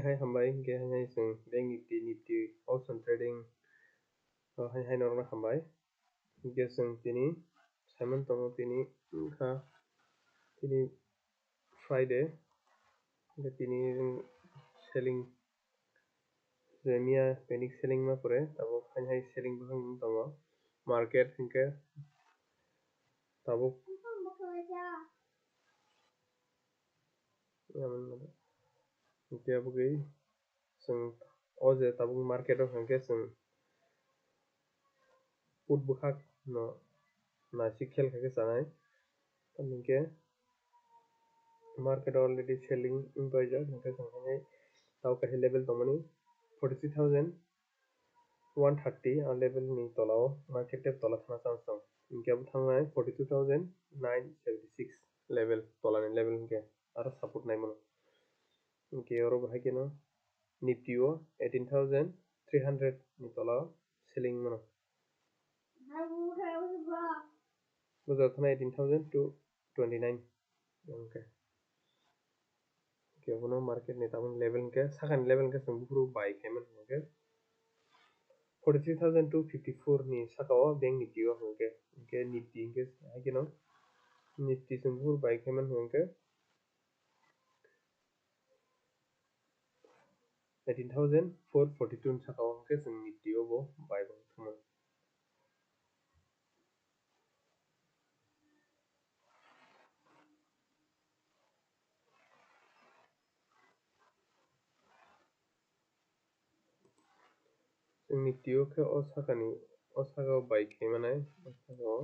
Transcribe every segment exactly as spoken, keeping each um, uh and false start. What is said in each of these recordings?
Hai hambai, hingke hai hai chwng Bank Nifty, Nifty option trading, o hai hai norokno hambai. Hingke chwng tini Simon tongo, tini wngkha tini Friday, hingke tini selling, je miya panic selling ma pore, tabuk hai hai selling bwkhak wng tongo market hingke tabuk. Hingke aboni chwng o je tabuk market o hingke chwng put bwkhak no naisik khel kha khe chanai. Tamni hingke market already selling wng paijak, hingke chwng hai tabuk kaisa level tongmani forty three thousand one thirty, a level ni tola o market tei tola thangna chance tongo. Hingke abo thangnai forty two thousand nine seventy six level, tola ni level hingke aro support nai mano. Hingke oro bo hai kheno Nifty o eighteen thousand three hundred ni tola o selling mano. Bujo thana eighteen thousand to twenty nine. Okay. Okay, abono market ni tabuk level hingke, sakani level hingke chwng buphuru buy khaimani hingke forty three thousand two fifty four ni saka o Bank Nifty o hingke, hingke Nifty hingke hai kheno Nifty chwng buphuru buy khaimani hingke eighteen thousand four forty two ni saka o hingke chwng Nifty o bo buy bo thangmani. Chwng Nifty o khe o sakani, o saka o buy khaimani, o saka o.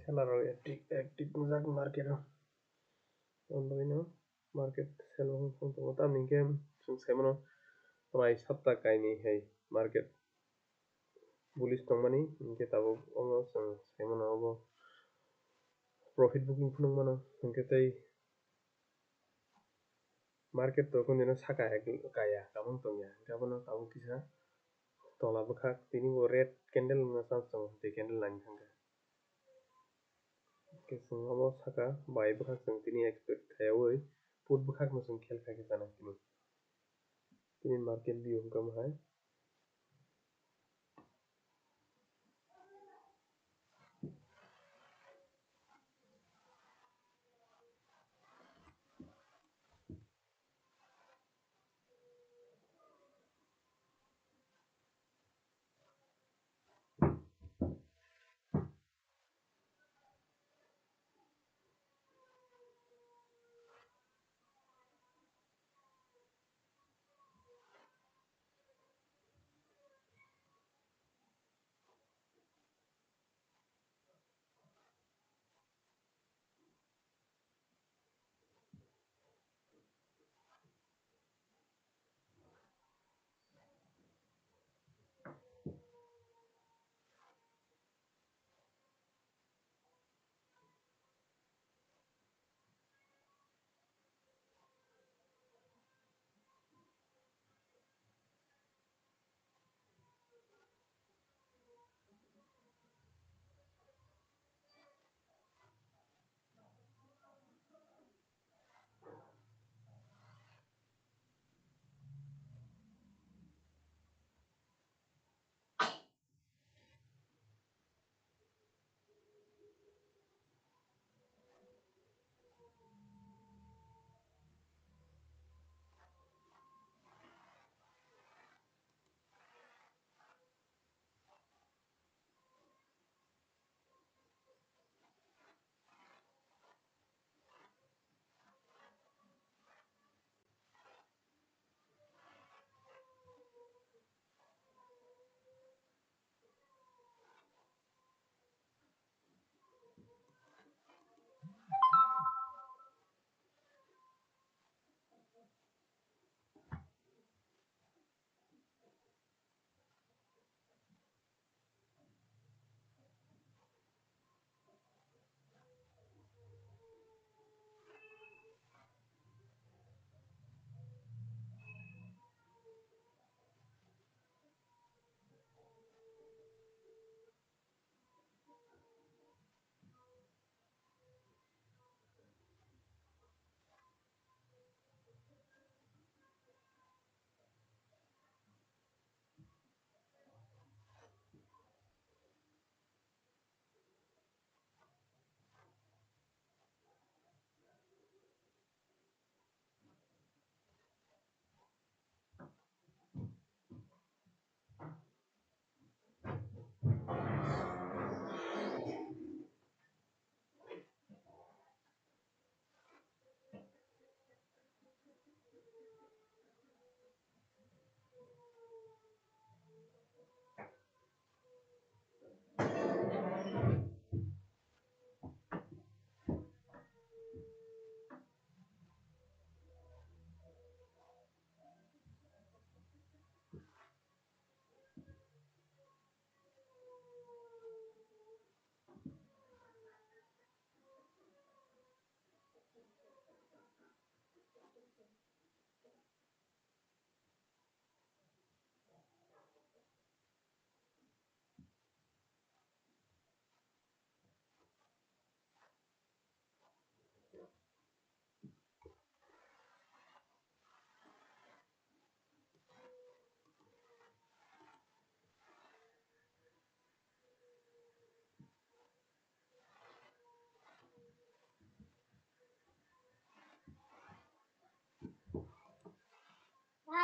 Seller rok active, active wngjak market o. Tamo bagwi no market sell wng tong tongo. Tamni hwnkhe chwng sai mano prai sapta kainwi hai market bullish tongmani, hwnkhe tabuk omo chwng sai mano obo profit booking phunuk mano, hwnkhe tei market to kondino saka kaya kamung tongya, hwnkhe abono tabuk kisa tola bwkhak tini bo red candle wngna chance tongo, tei candle nani thangkha. Hwnkhe chwng omo saka buy bwkhak chwng tini expect khaiyaui put bwkhakno chwng khel khaikhe chanai tini. Tini market view hwnkhe omo hai.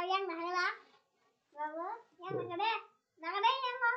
Yang na hai ba? Babu, yang na kade? Na kade yang mo?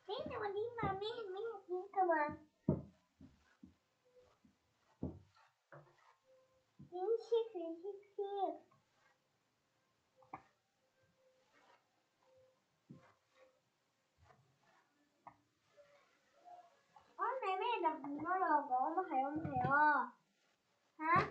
Sini wani mami mi ni kama. Ini sih sih sih. Oh, meme dah mau lo, mau mau hayo mau hayo. Hah?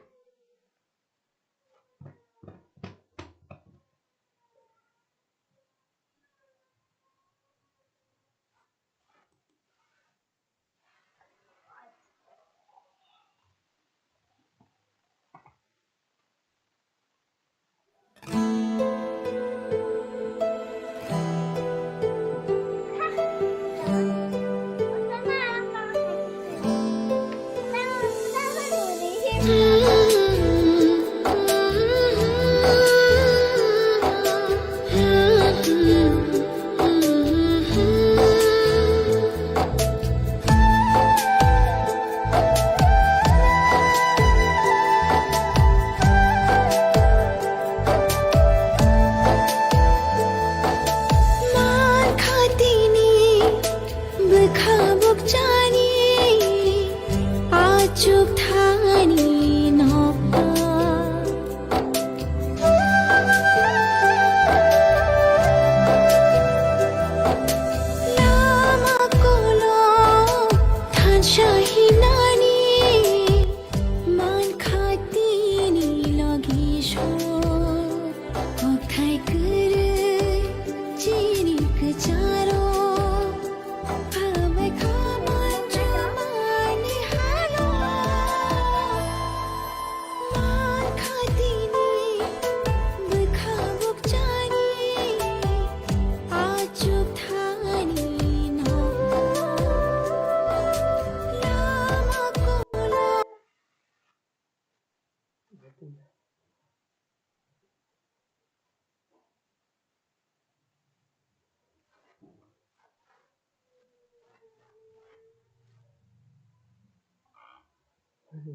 Mama,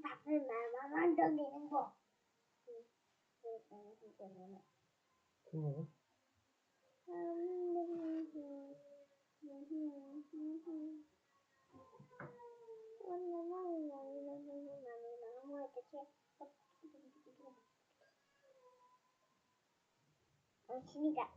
papa, mama, mama, dong ni nang bo. Sini kak.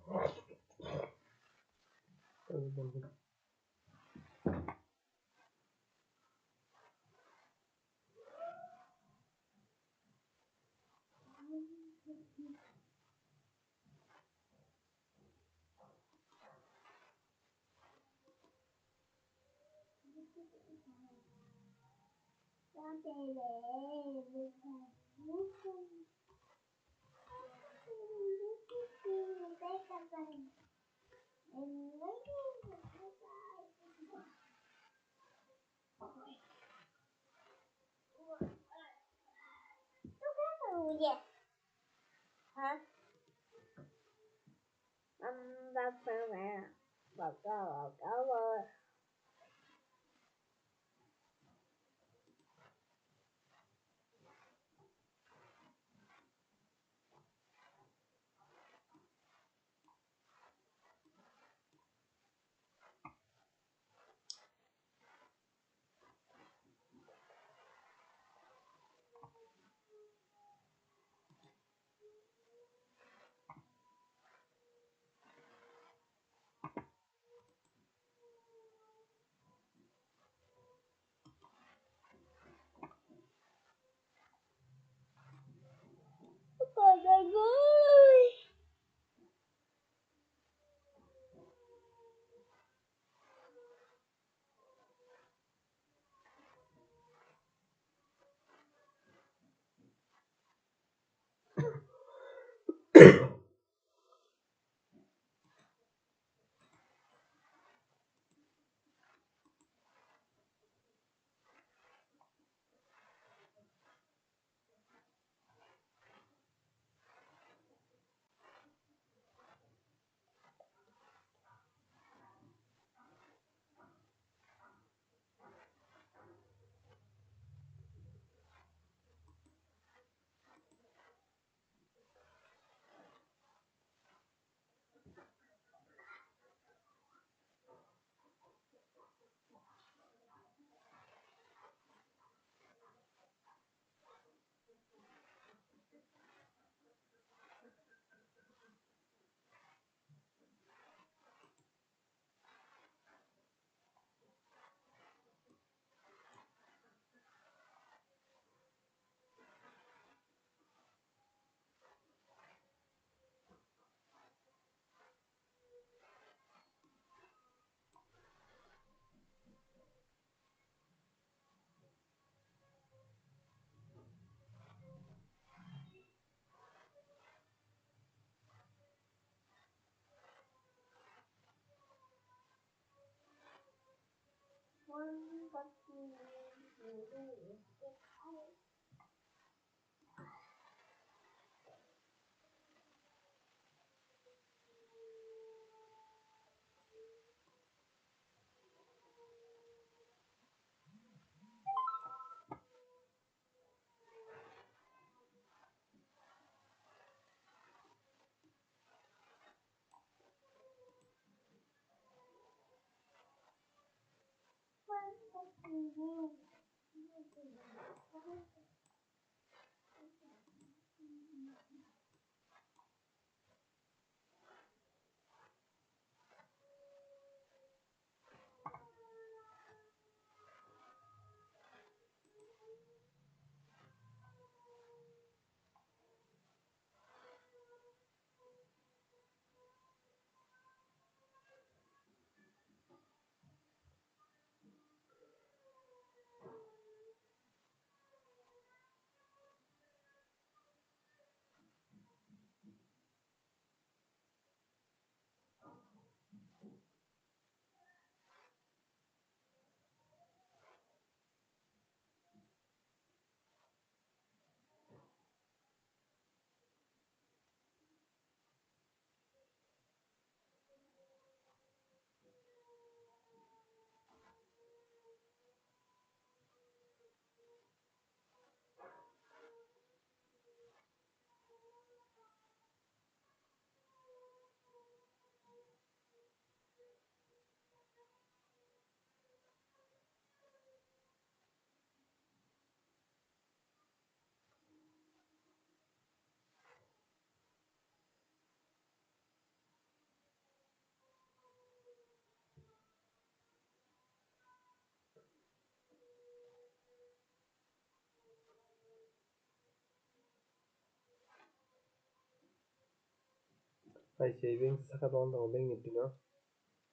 I C I Bank saka tong tongo, Bank Nifty no.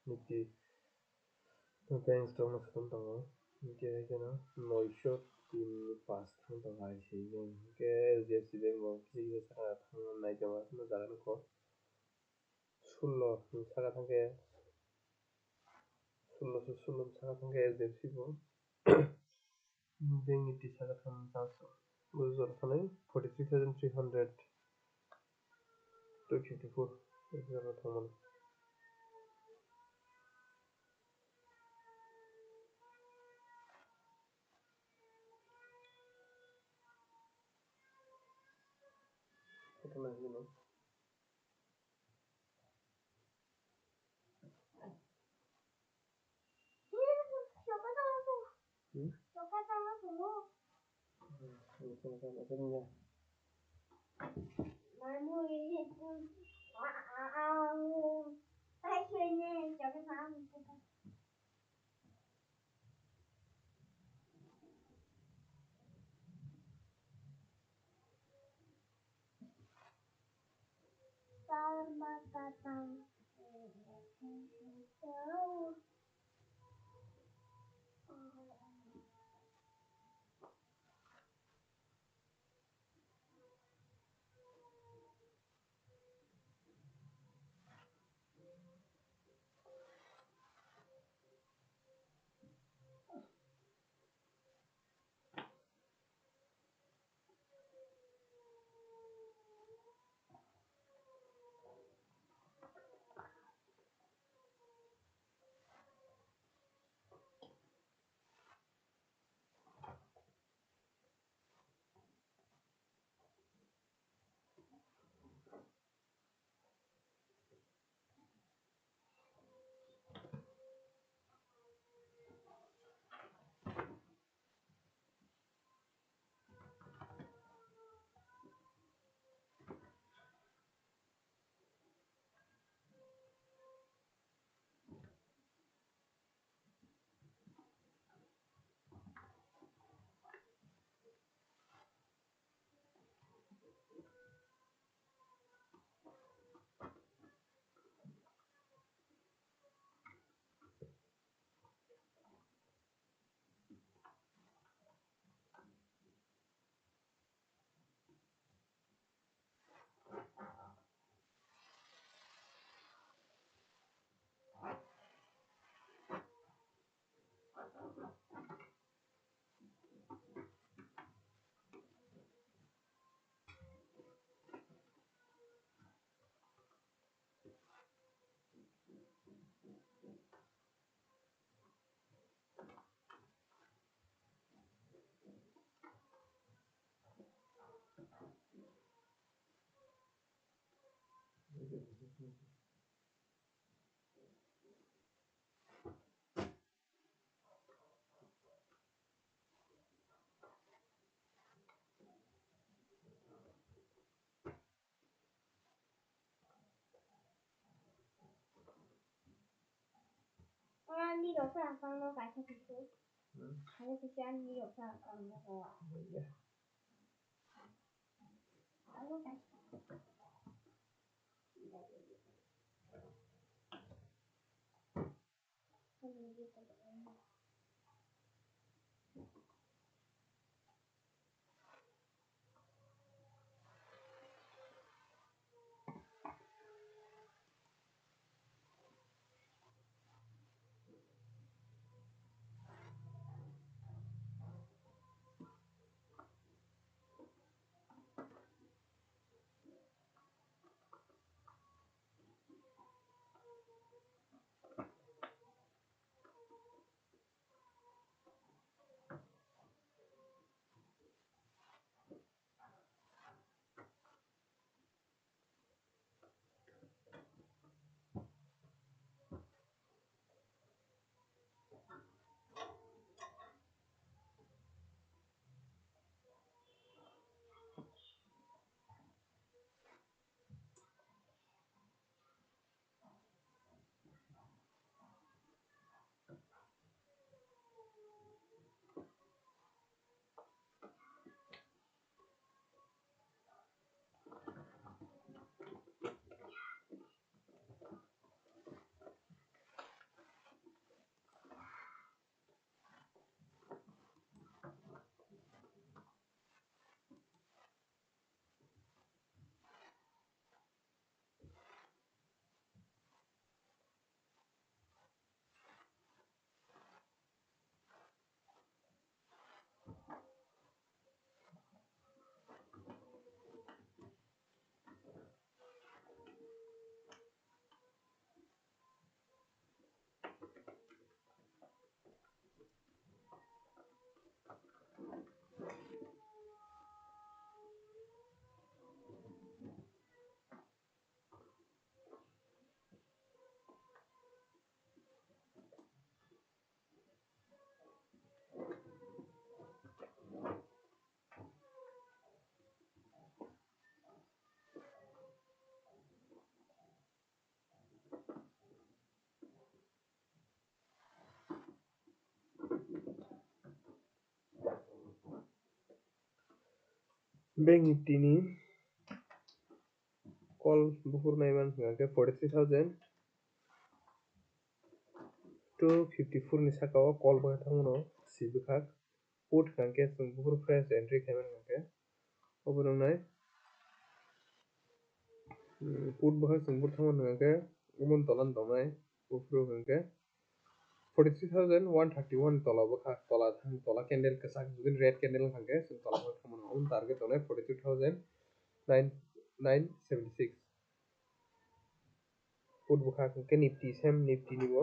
Nifty Bank stock no saka tong tongo. Hinkhe haikhe no noisho tin ni pass thang tongo I C I Bank. Hinkhe H D F C Bank bo kisa kisa saka thang nai tongo, no jaga nukho. Sullo ni saka thangkhe, sullo se sullo ni saka thangkhe H D F C bo. Bank Nifty saka thang chance rok. Bo jora thani forty three thousand three hundred two fifty four. Jora thangmani. Ito na hino. Hmm? Ani rok sa kang no kaisa kusu. Hmm? Kaisa kusu ani rok sa kang no ko. Iya. Alo kaisa. Bank Nifty ni call buphuru naiman hwnkha khe forty three thousand two fifty four ni saka o call bwkha thangmano si bwkhak. Put hwnkha khe chwng buphuru fresh entry khaimani hwnkha khe obo wngnai. Hmm, put bwkhak chwng buphuru thangmani hwnkha khe omo tola ni tongnai buphuru hwnkha khe forty three thousand one thirty one tola bwkha, tola thang, tola candle kwchak juguni red candle wngkha khe chwng tola bwkhak thangmano. Omo target tongnai forty three thousand nine, nine seventy six. Put bwkhak hwnkhe Nifty, same Nifty ni bo.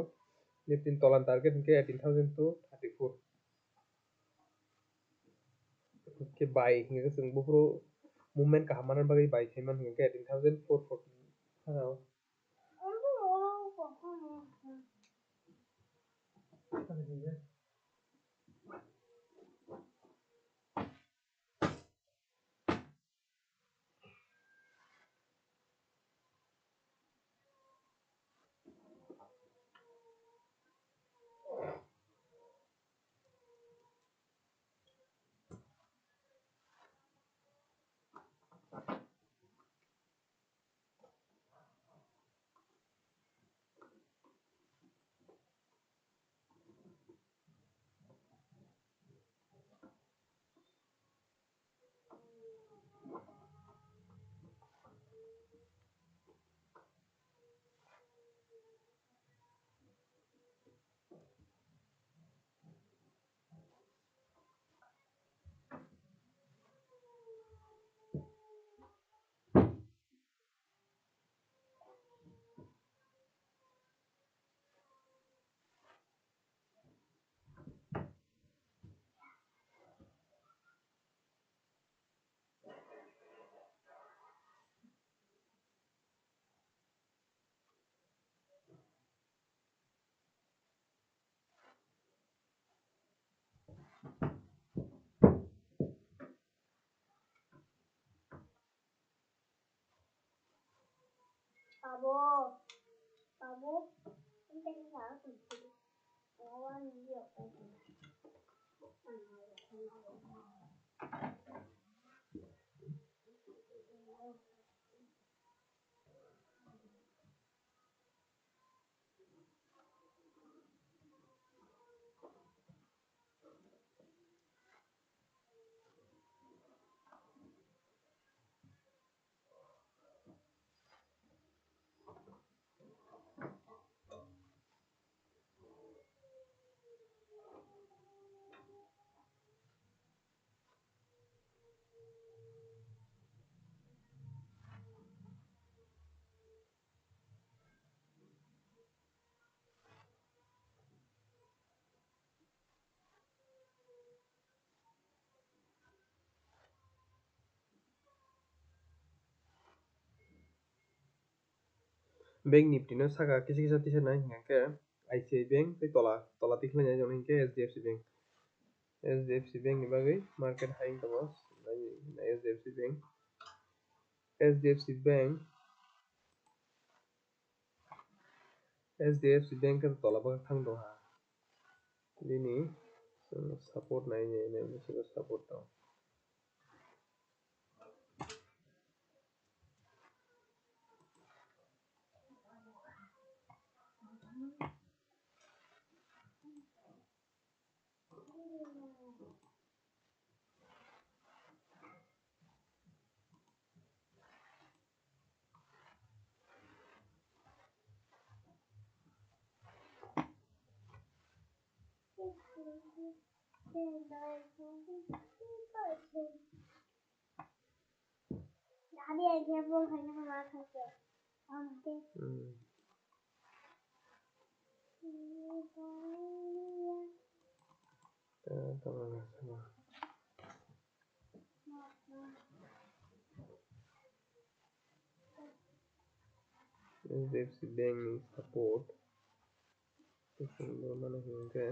Nifty ni tola ni target hwnkhe eighteen thousand two thirty four. Hwnkhe buy hwnkhe chwng buphuru movement kaham manna bagwi buy khaimani hwnkhe eighteen thousand four forty. Abo, abo, ini tadi salah kunci. Lawan dia. Bank Nifty no saka kisa kisa tisa nai hwnkha khe I C I Bank tei tola, tola tikhlai nai jani hwnkhe H D F C Bank. H D F C Bank ni bagwi market high wngtamo, H D F C Bank. H D F C Bank, H D F C Bank khe tola bwkhak thang tongha. Bini, uh, support nai, nai, nai, bisingo support tong. H D F C Bank ni support. Mano hwnkhe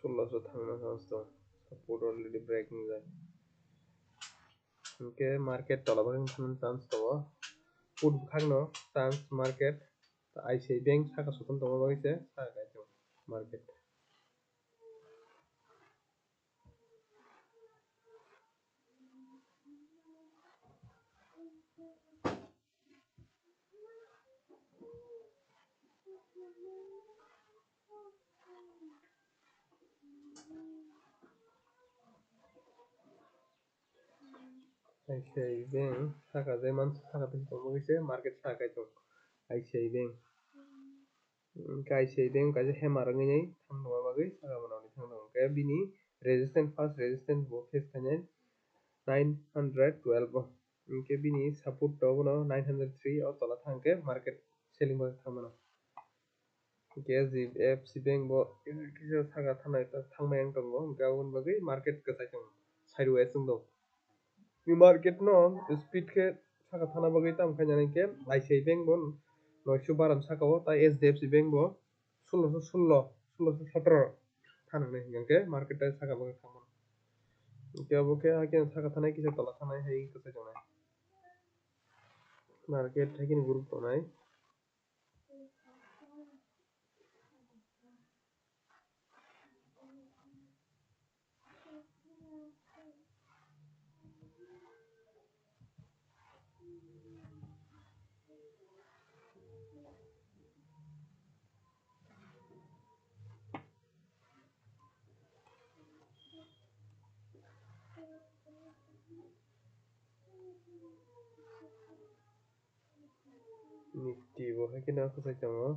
sullo so thangna chance tong. Support already break wngjak. Hwnkhe market tola bagwi thangna chance tongo. Put bwkhakno chance market, I C I Bank saka sotong tongma bagwi se saka kaichung market. I C I Bank saka je man saka tong bagwi se market saka tong I C I Bank. Hwnkhe I C I Bank kaisa hammer wngwi nai thang tongma bagwi saka mano hwnwi thang tongo. Hwnkhe bini resistance, first resistance bo face khainai nine hundred twelve o. Hwnkhe bini support to bono nine hundred three o tola thang khe market selling bai thang mano. Hwnkhe H D F C Bank bo kisa saka thangnai, thangmai wng tongo, hwnkhe aboni bagwi market kwchai tongo, sideways wng tongo. Market no speed khe saka thana bagwi tamo khainani hwnkhe I C I Bank bo noisho baran saka o, tai H D F C Bank bo sulosho sullo, sulosho sotro thanangnai hwnkhe market tai saka bagwi thangmano. Hwnkhe obo khe hakhe saka thanai kisa tola thanai hai kwchai tongnai. Market haikhe ni group tongnai. Nifty bo hai kheno kwchai tongo,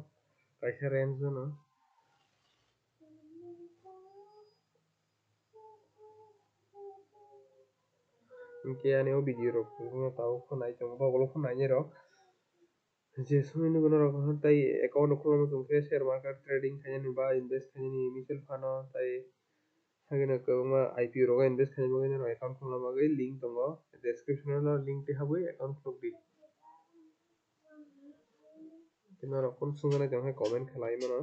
kaisa range o no. Hwnkhe ani o video rok no tabuk pho nai tongo, bokolo pho nainai rok. Je songwi nukgo norok, tai account no khulukma chwng khe share market trading khainani ba invest khainani mutual fund o, tai Hakhe no kwbangma I P O rogo invest khaina bagwi norok account khulna bagwi link tongo, description o no link twi habwi account khuluk di. Norok kunu swngna nai tong khe comment khlai mano.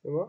Emo?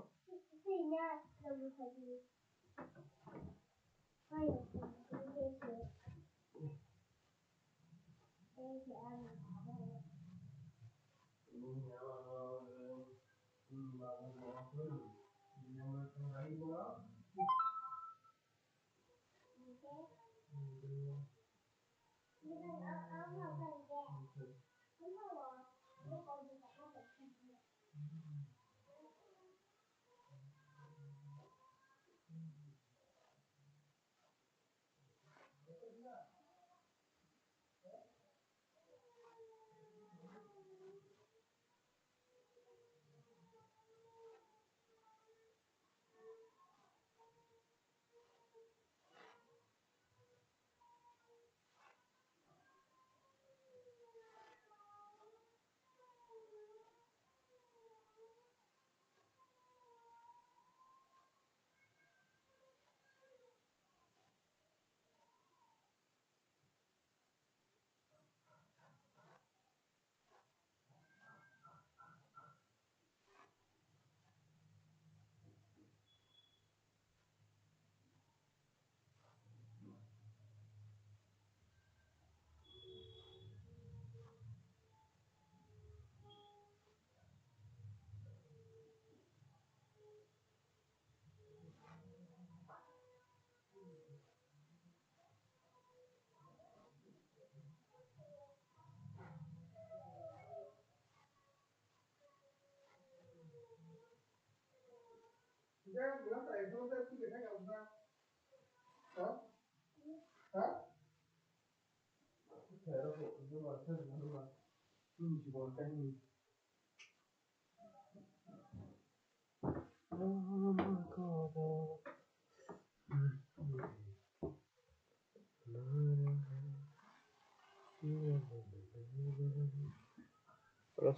Oro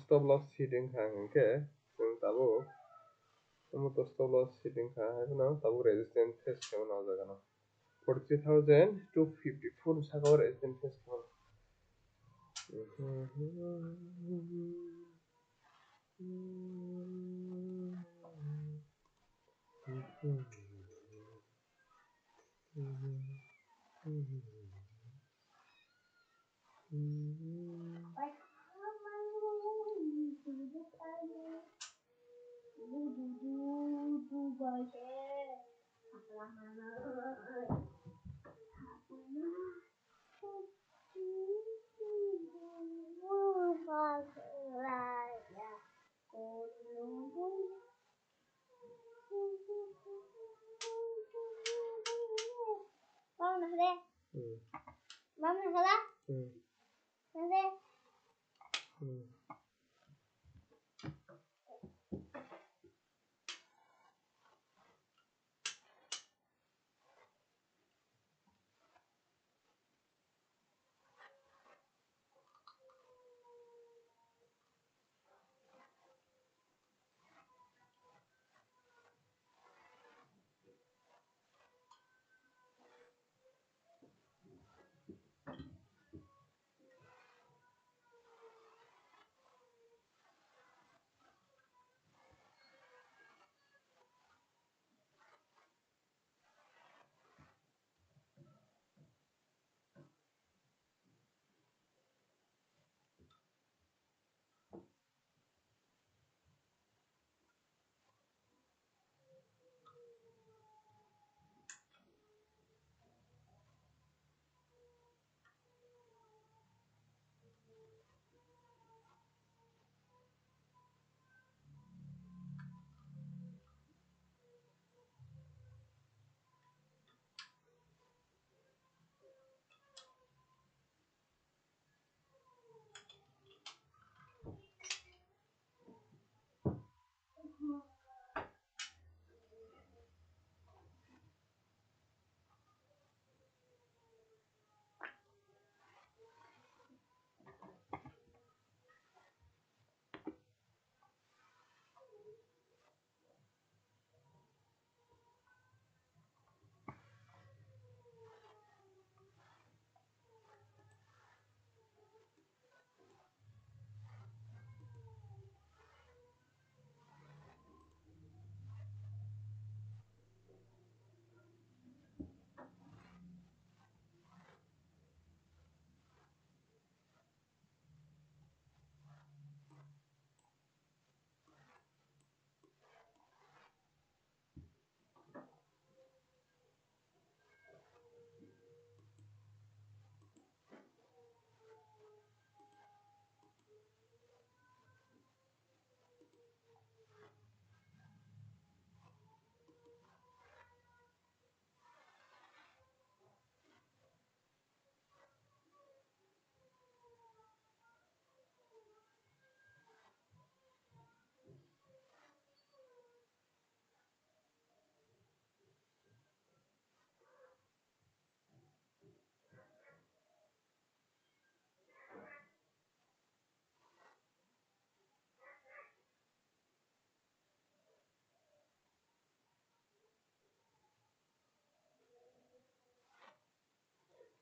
stop loss hit wngkha hwnkhe chwng tabuk omo to stop loss hit wngkha, haiphano tabuk resistance face khaimano o jaga no. Forty three thousand two fifty four saka o resistance face khaimano. Mama, hala? Hmm. Mama, hala? Hmm. Hala? Hmm.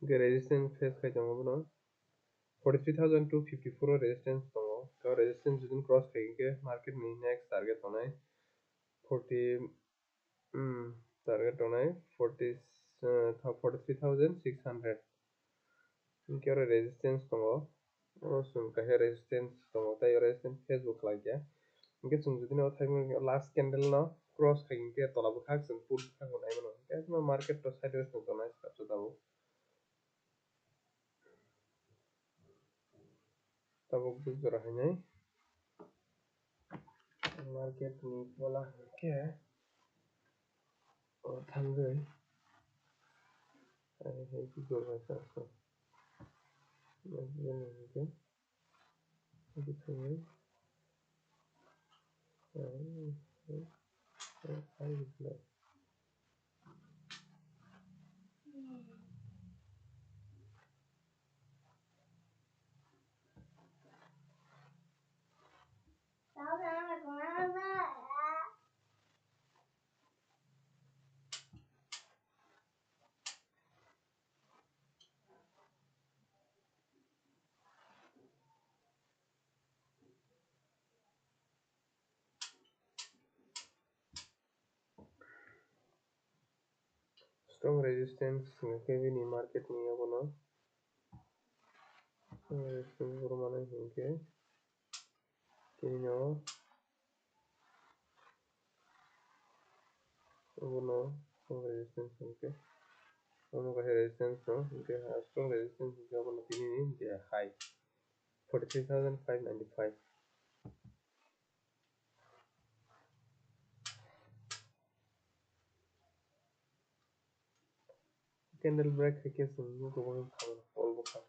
Hwnkhe resistance face khai tongo bono. Forty three thousand two fifty four o resistance tongo. O resistance jodi cross khai hwnkhe market ni next target tongnai forty, hmm, target tongnai forty, uh, forty three thousand six hundred. Hwnkhe oro resistance tongo. Oro chwng kaisa resistance tongo, tei oro resistance face bo khlai kha. Hwnkhe chwng jodi no thangwi last candle no cross khai hwnkhe tola bwkhak chwng pull bwkhak bo nai mano. Hwnkhe market to sideways no tongnai swkang tabuk. Tabuk bujora hinwi market ni tola hwnkhe o thangwi, ai hai bujor bai tongkha. Oxygen hwnkhe, oxygen, ai, ai, ai, ai, Strong resistance hwnkhe bini market ni obono. Strong resistance borok mano hwnkhe tini no obono strong resistance hwnkhe omo kaisa resistance no hwnkhe strong resistance hwnkhe obono tini ni high forty three thousand five ninety five. Candle break hai khe chwng nukgo, bo khe phalmani pol bwkha.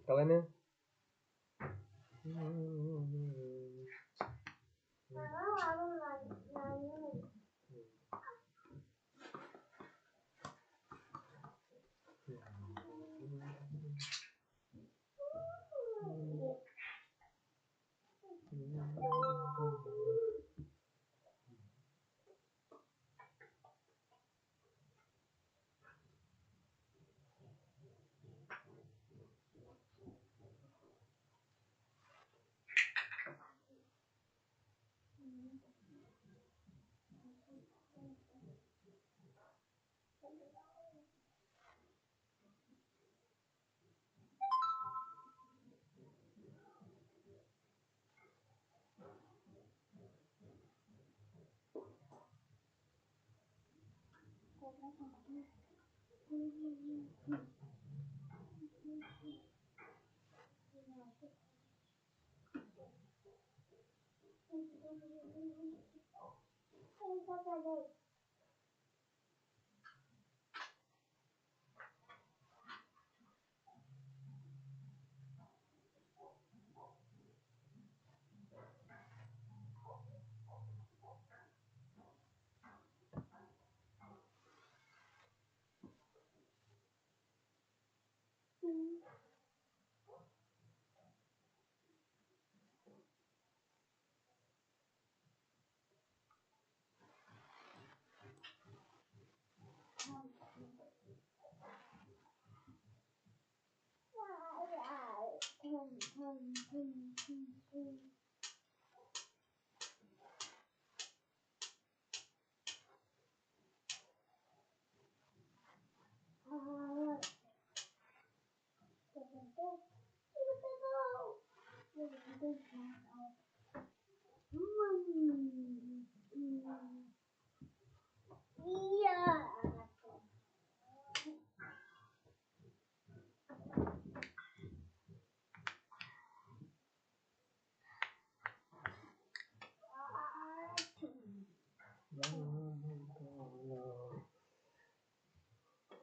Kalaina.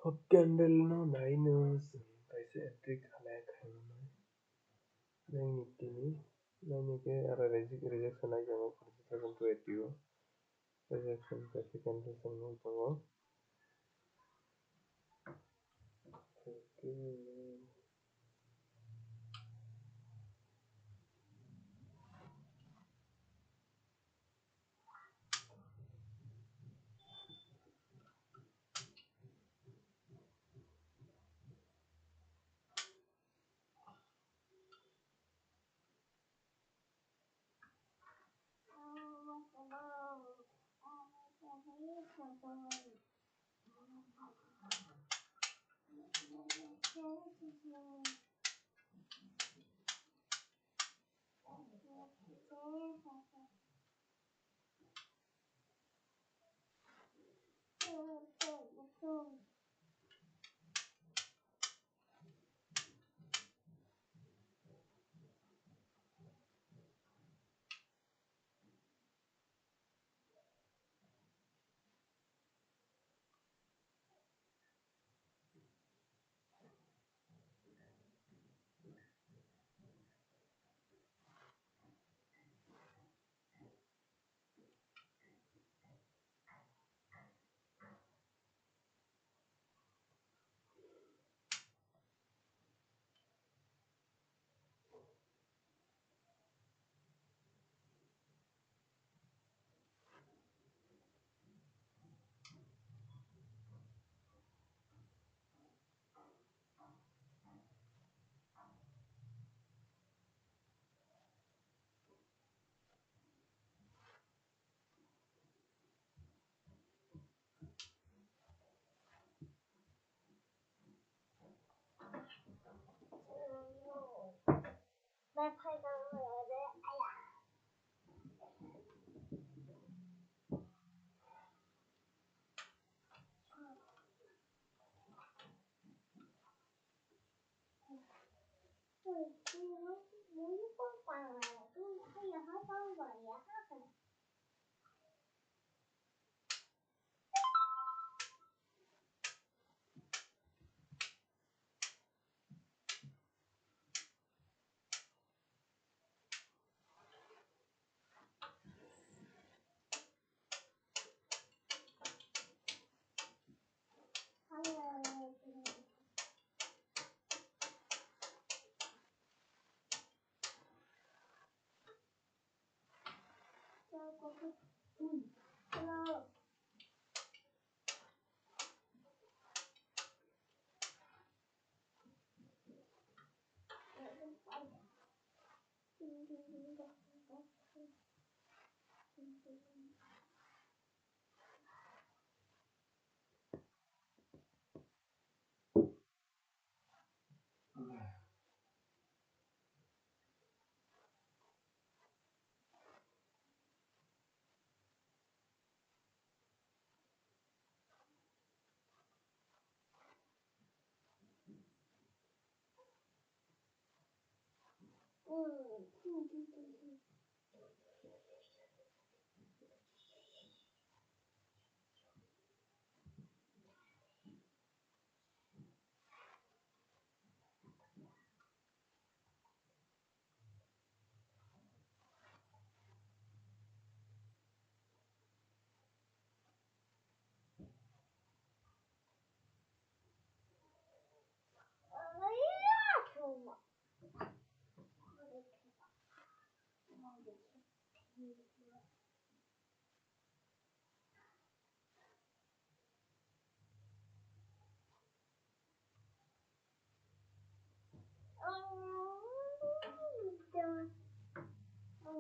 O candle no nai no chwng kaisa entry khalai khaimani. Nini tini, nini khe aro reject, rejection ai tongo forty thousand two eighty o. Rejection kaisa candle chwng nai tongo.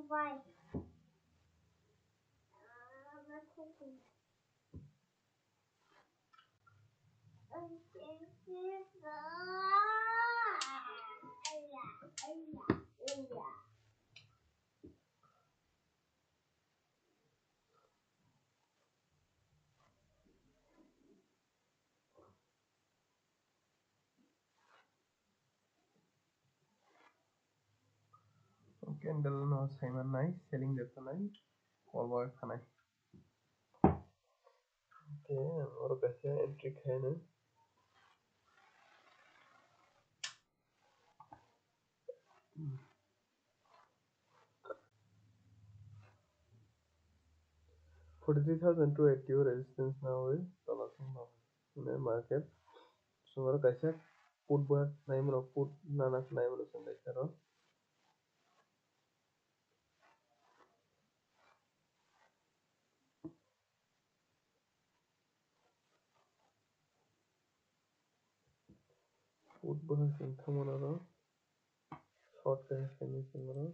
Bye. Candle no saimanai, selling de tanai, wall bai phanai. Okay, oro kaisa entry khaina. Forty three thousand two eighty o resistance nawi tola thangma hwnwi market. Chwng oro kaisa put bo naimano, put nana naimano chwng kaisa oro. Put bo hai chwng thangmano oro short khe hai khainwi chwng oro,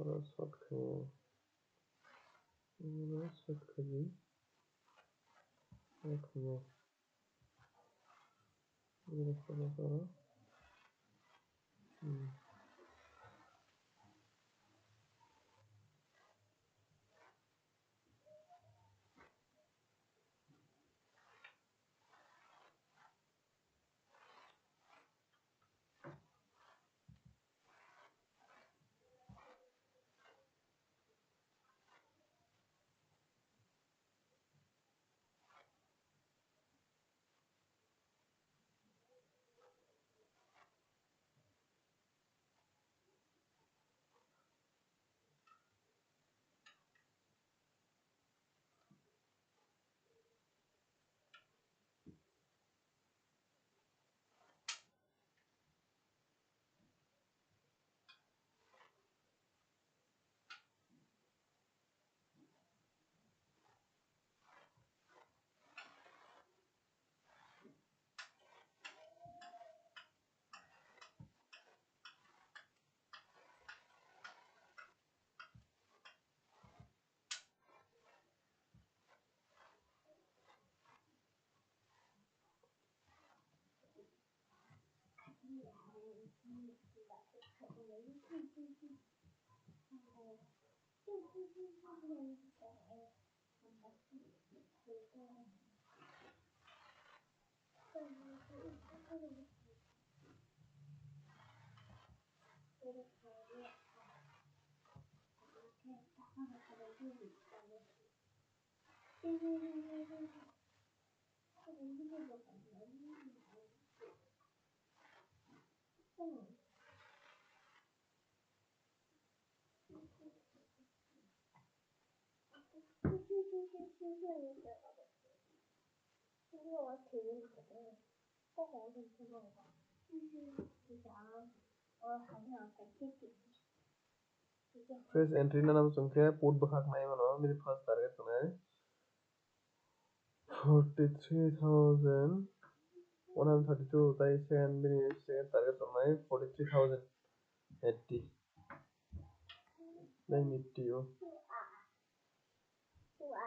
oro short khaio, oro short khaidi, oro khainai. Oro short khaio. Hmm. Fresh entry na nam chwng khe put bwkhak nai mano, bini first target tongnai forty three thousand one hundred thirty two, tai second bini second target tongnai forty three thousand eighty. Nai nifty o. Hello.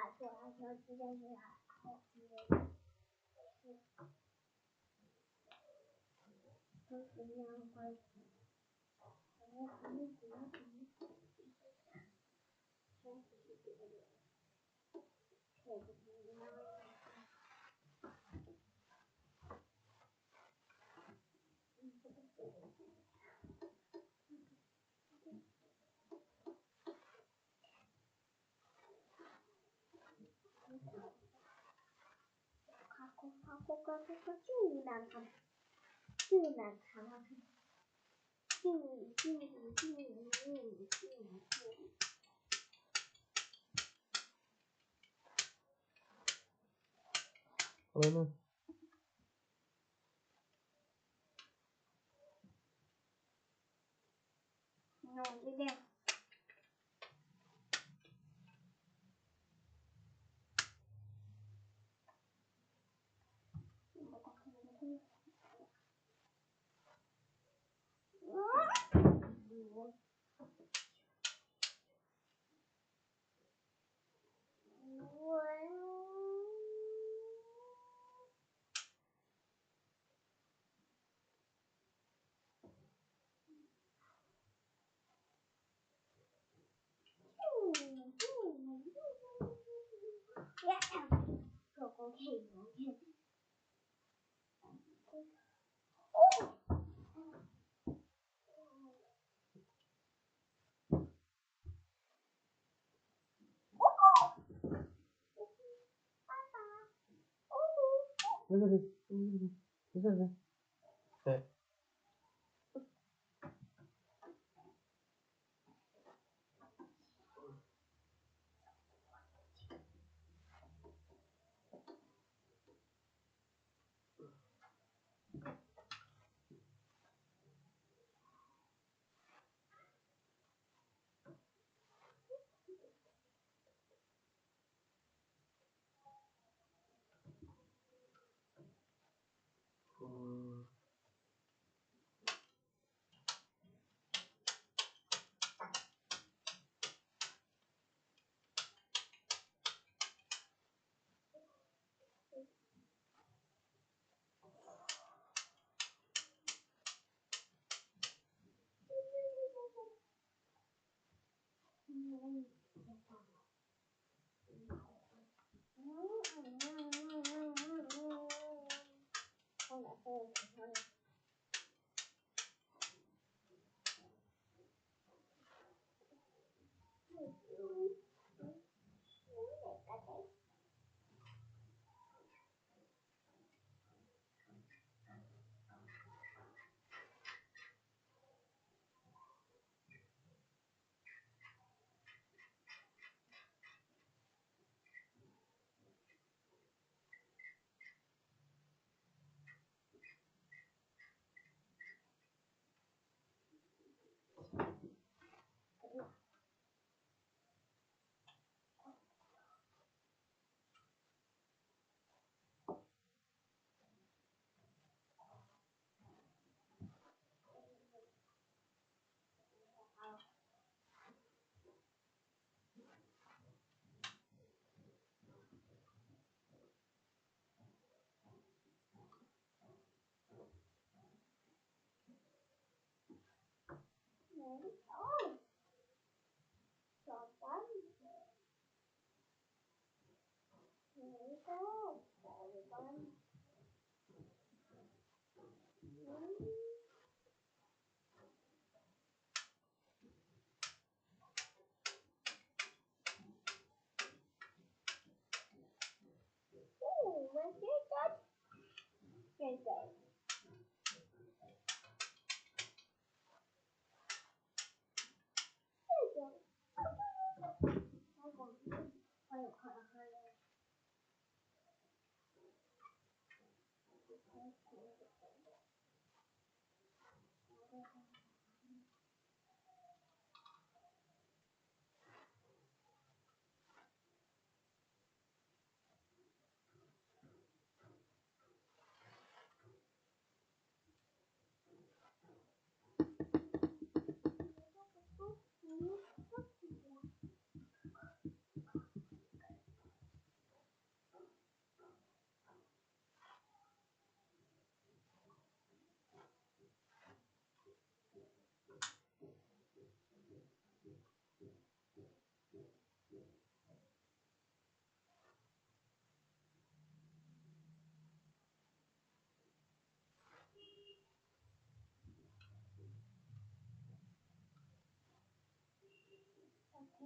H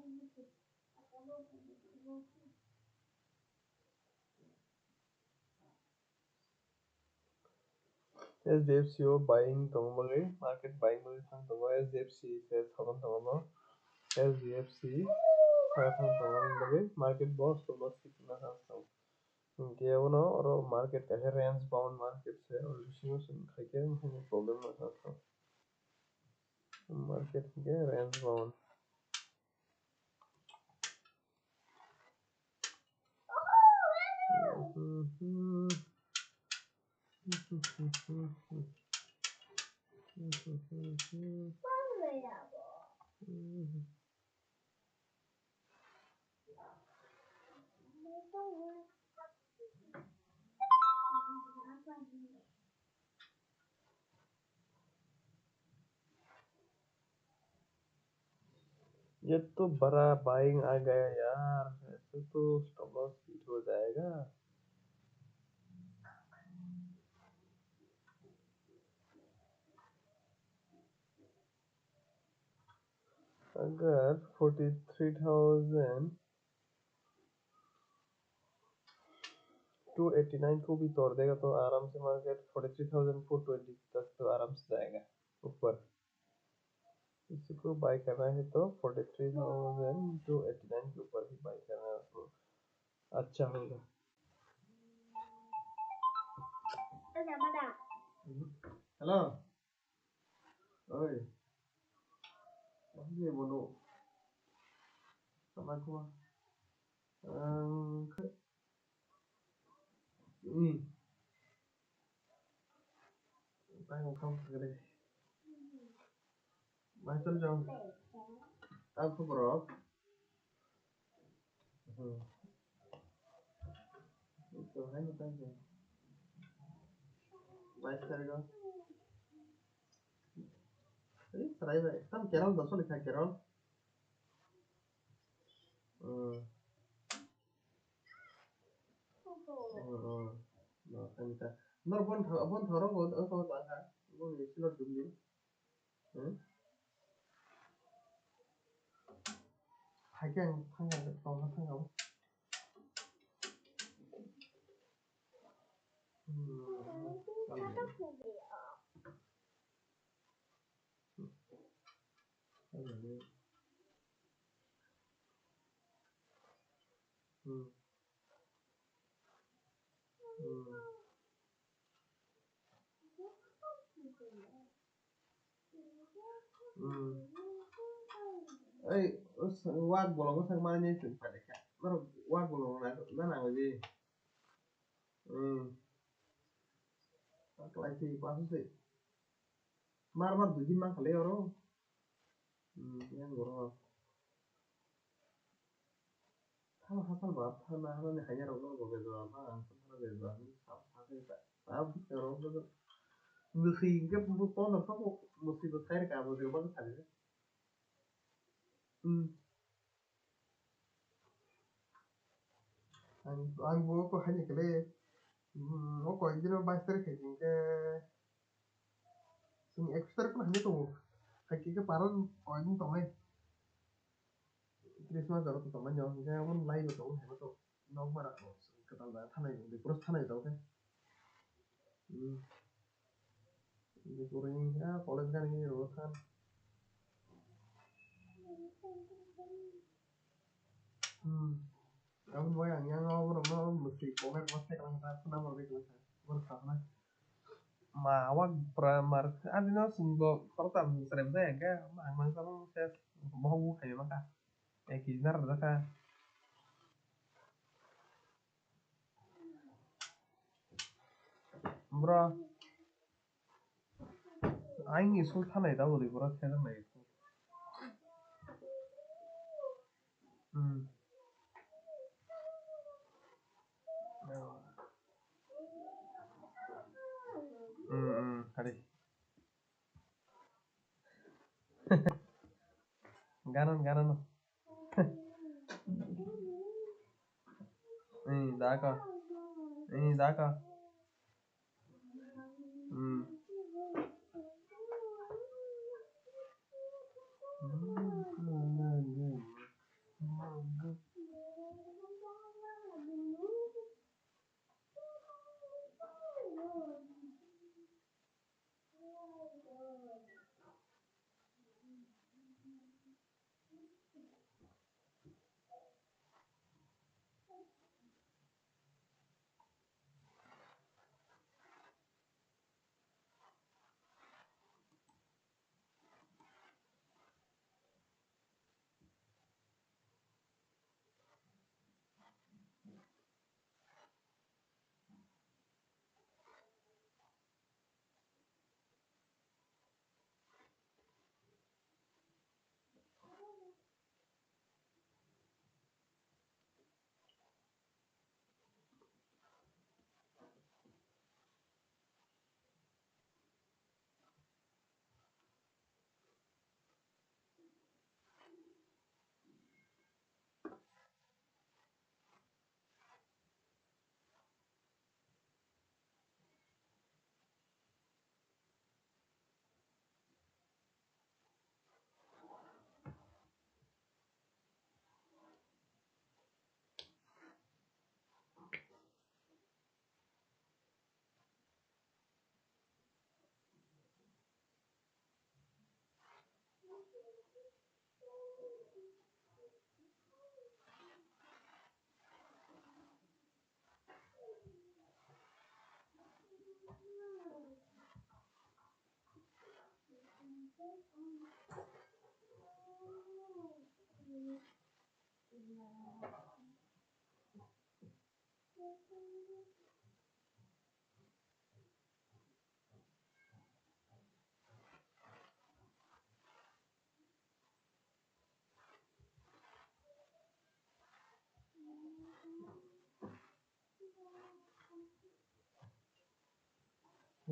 D F C o buying tongmani, market buying mani thang tongo, H D F C se thogwi tongo, H D F C se thogwi tongo, market bo stop loss tongna thang tongo. Hinkhe abono oro market kaisa range bound market se, oro bisingo chwng khaikhe wngkhe problem wngkha. Market hinkhe range bound. ये तो बड़ा बाइंग आ गया यार, ऐसे तो stop loss hit हो जाएगा। अगर forty three thousand two eighty nine को भी तोड़ देगा तो आराम से market forty three thousand four twenty तक तो आराम से जाएगा ऊपर। किसी को बाय करना है तो forty three thousand two eighty nine के ऊपर ही बाय करना है, तो अच्छा होगा। Hello. Oi. Ini bono. Sama kuma. Ang. Ini. Tang kam kare. Mai chal jao. Tang ko bro. Hmm. Itu hai mutan sih. Baik sekali dong. Eh, serai baik. Tam Carol doso likha Carol. Hmm. Hmm, hmm. No, tang ta. Nor bon tha, bon tharo bon, oh, bon tha. Bon ni silo dum ni. Hmm? Hai ke ang thang ang tong thang ang. Hmm. Hmm. Hmm. Hmm. Ei, wak bolongo sak mani chwng palikha. Norok wak bolongo na, na nango je. Hmm. Paklai se, pasu se. Mar mar dui din man khalai oro. Hmm, yang goro. Thang hachal ba, thang na hana ni hanya rok no bo bejal ba, ang thang hana bejal ba, ang sam sa khe ta. Ta bu rok bo. Musi ke bu pon rok bo, musi bo khair ka bo, bo khair. Hmm. Ang, ang bo ko hani kele, hmm, o koi dino bais tarik khai jing ke, sing ek tarik ko hani to, hai ke ke paron koi din tongai. Christmas jaro to tongai nyo, ke mon lai bo tongai, hai to, nok bara ko, katal da thanai, de pros thanai to ke. Hmm. Ini kuring, ah, college kan ini lulus kan. Hmm. Aboni bagwi ang yang o borokno mwswi koknai kokma sai kwlangkha, phone number bai kwlangkha, borok saknai. Ma wak pura mar, ani no chwng bo khoroksa mwsrai bwsai hwnkhe, ang mangsa bo ses, bohok bo khaimani mankha, ek kg narwk jakha. Bro, aini school thanai da bwrwi bwrwi khe nai. Hmm. Hmm, hmm, hari. Ganan, ganan. Ni daka. Ni daka. Hmm.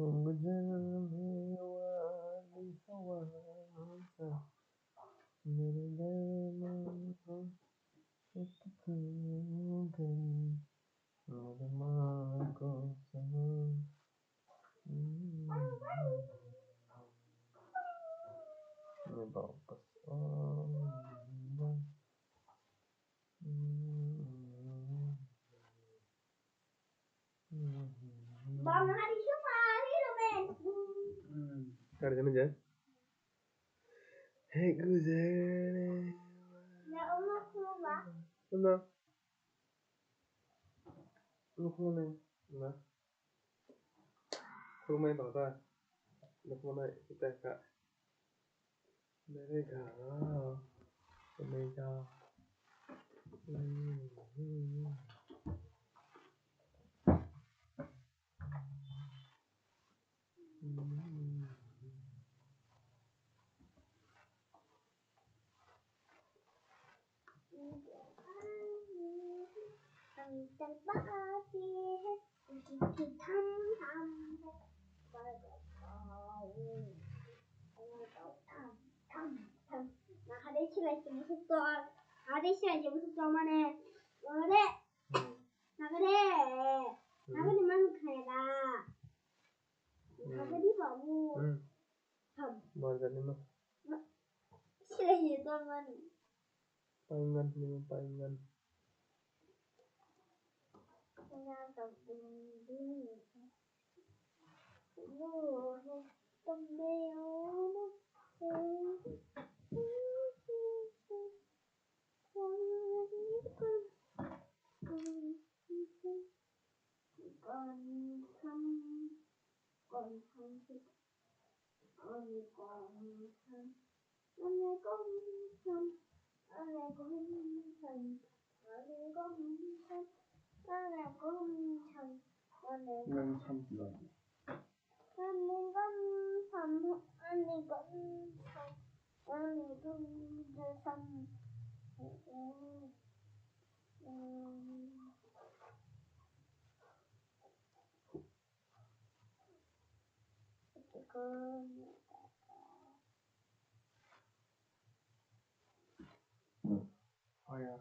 गुजर में वाली हवा सा मेरे दिल में तो एक घड़ी मेरे माँ को सुना। मैं वापस आऊंगा। Bang hari siapa hari lo men? Hari sana aja. Hey, guzar. Ya Allah, kenapa? Kenapa? Lukmani na. Khulumani tong ta. Lukmani kita ka. Mereka. Mereka. Uncle बात ये है, कि हम हम है, बड़ा पाओ, बड़ा पाओ, थम, थम, थम। Nakha de silai se busuk tor, nakha de silai se busuk tor mane, ore, nakha de, nakha de man khaya da, nakha de babu, tham. Margani ma. Silai se tor mane. Paingan ni paingan. Fire.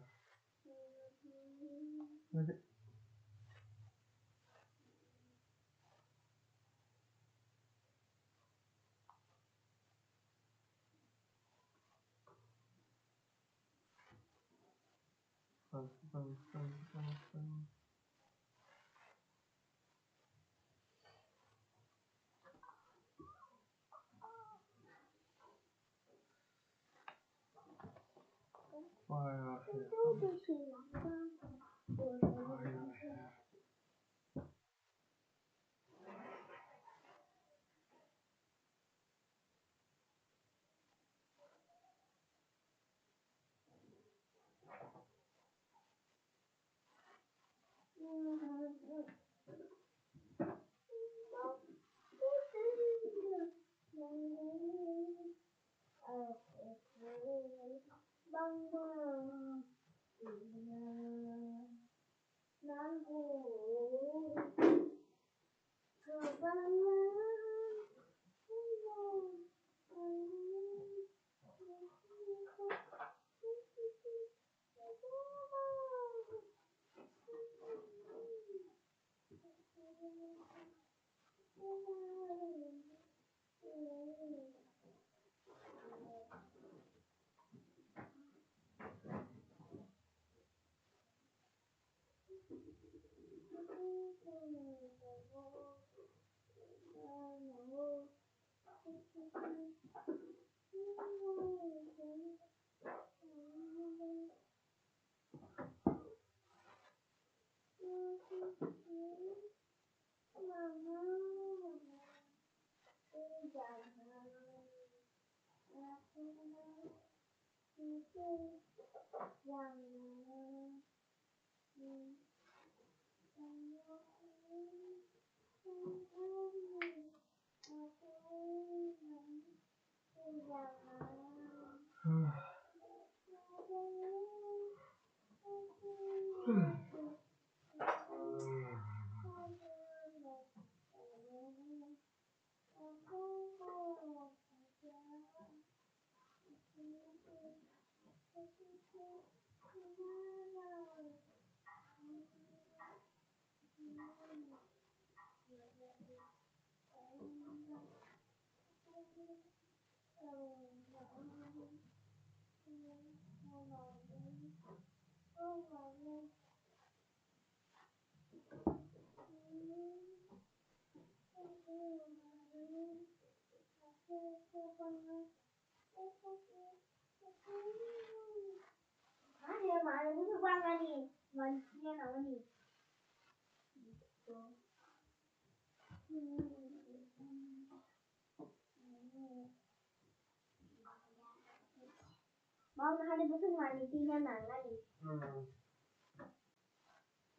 Mama, hani bwswk manwi twina nang ani? Hmm.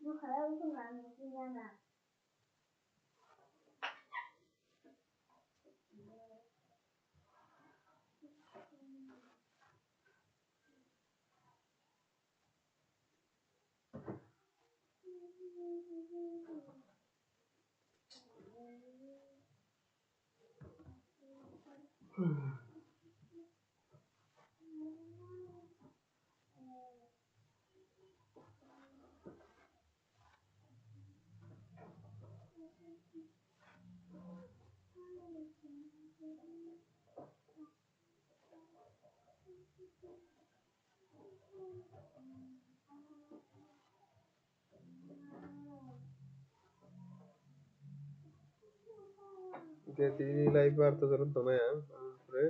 Bwkhara bwswk manwi twina nang? Hwnkhe tini live bar to joto tongnai ang, ang pore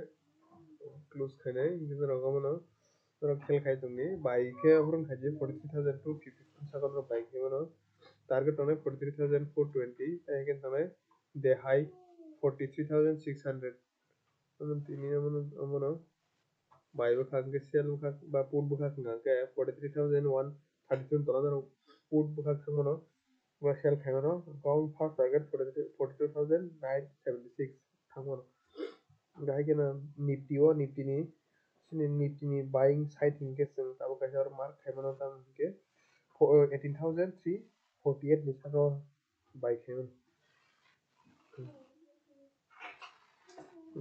close khainai, hwnkhe norok omono norok khel khai tongdi, bai khe oborok khai di forty three thousand two fifty saka norok bai khe mano, target tongnai forty three thousand four twenty, tai hwnkhe tongnai de hai forty three thousand six hundred. Omo tini omono, omono bai bwkhak hwnkhe sell bwkhak ba put bwkhak hwnkha hwnkhe forty three thousand one thirty two tola norok put bwkhak thangmano ba sell khaimano. Hwnkhe omo first target forty two thousand nine seventy six thangmano. Hwnkhe hai kheno Nifty o, Nifty ni, chini Nifty ni buying side hwnkhe chwng tabuk kaisa oro mark khaimano tamo hwnkhe eighteen thousand three forty eight ni saka o. Bai khe.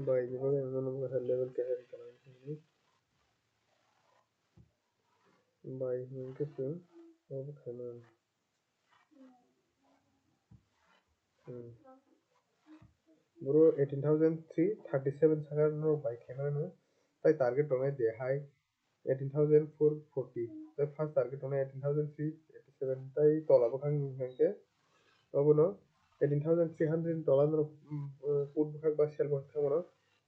Bai ni bagwi ang nono kaisa level kaisa rwkha nang simi. Bai hwnkhe chwng obo khaimani. Hmm. Boro eighteen thousand three thirty seven saka no bai khaimani. Tai target tongnai de hai eighteen thousand four forty. Tai first target Mane eighteen thousand three eighty seven tai tola bwkhak ni hwnkhe obono eighteen thousand three hundred ni tola norok, mm, uh, put bwkhak ba sell bwkhak thangmano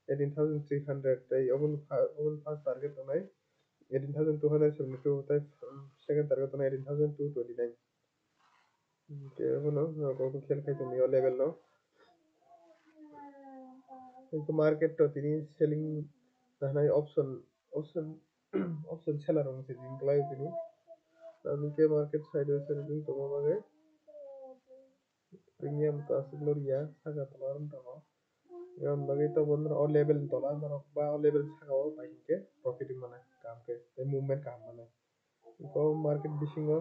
eighteen thousand three hundred tai oboni pha-, oboni first target tongnai eighteen thousand two hundred seventy two tai, um, second target tongnai eighteen thousand two twenty nine. Hwnkhe obono norok obo khel khai tongdi o level no. Hwnkhe market to tini selling nahnai option, option, option seller rok se jing klai tini. Tamo khe market side o se ring tongma bagwi premium to aswk no riya, saka tola rok tongo. Aboni bagwi to bo norok o level ni tola norok ba o level saka o bai hinkhe profit wng mano kaham khe tei movement kaham mano. Eko market bisingo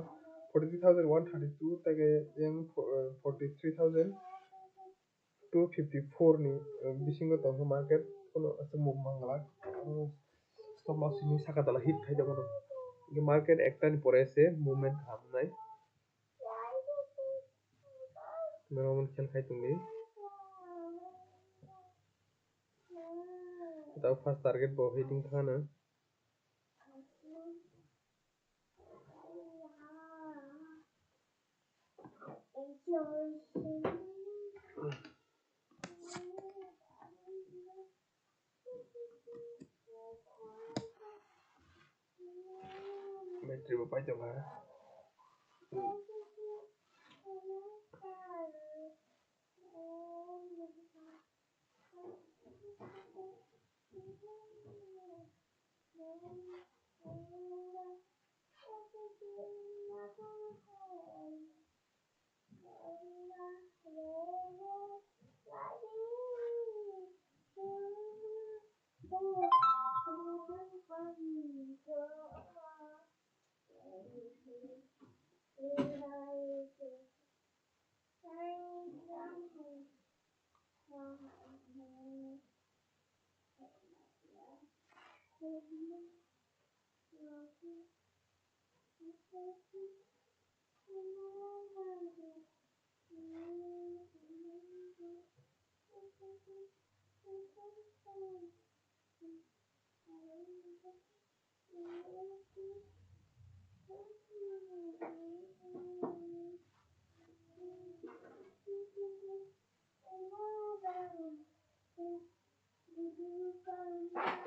forty three thousand one thirty two tei yang forty three thousand two fifty four ni, eh, bisingo tongkha market, kono aswk move manglak. Stop loss ni saka tala hit khai tongmano. Market ekta ni pore se movement hamnai. Normal khel khai tongdi. Tao first target bo hitting thana. Battery bo paitokha.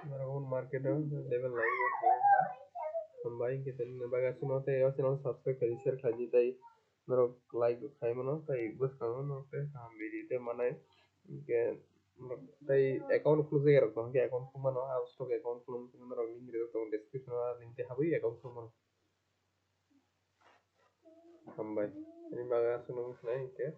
Norok market o level lai o khe hambai hwnkhe tei nini bagwi aswkno tei o channel subscribe khaidi share khaidi tei norok like bo khai mano tei bwskango norok tei kaham video tei manai hwnkhe norok tei account khulukjagwi rok tong hwnkhe account khulmano, ah stock account khulumani norok link rijak tongo description o, ah link tei habwi account khulmano. Hambai. Ani bagwi aswkno wngkha hwnkhe.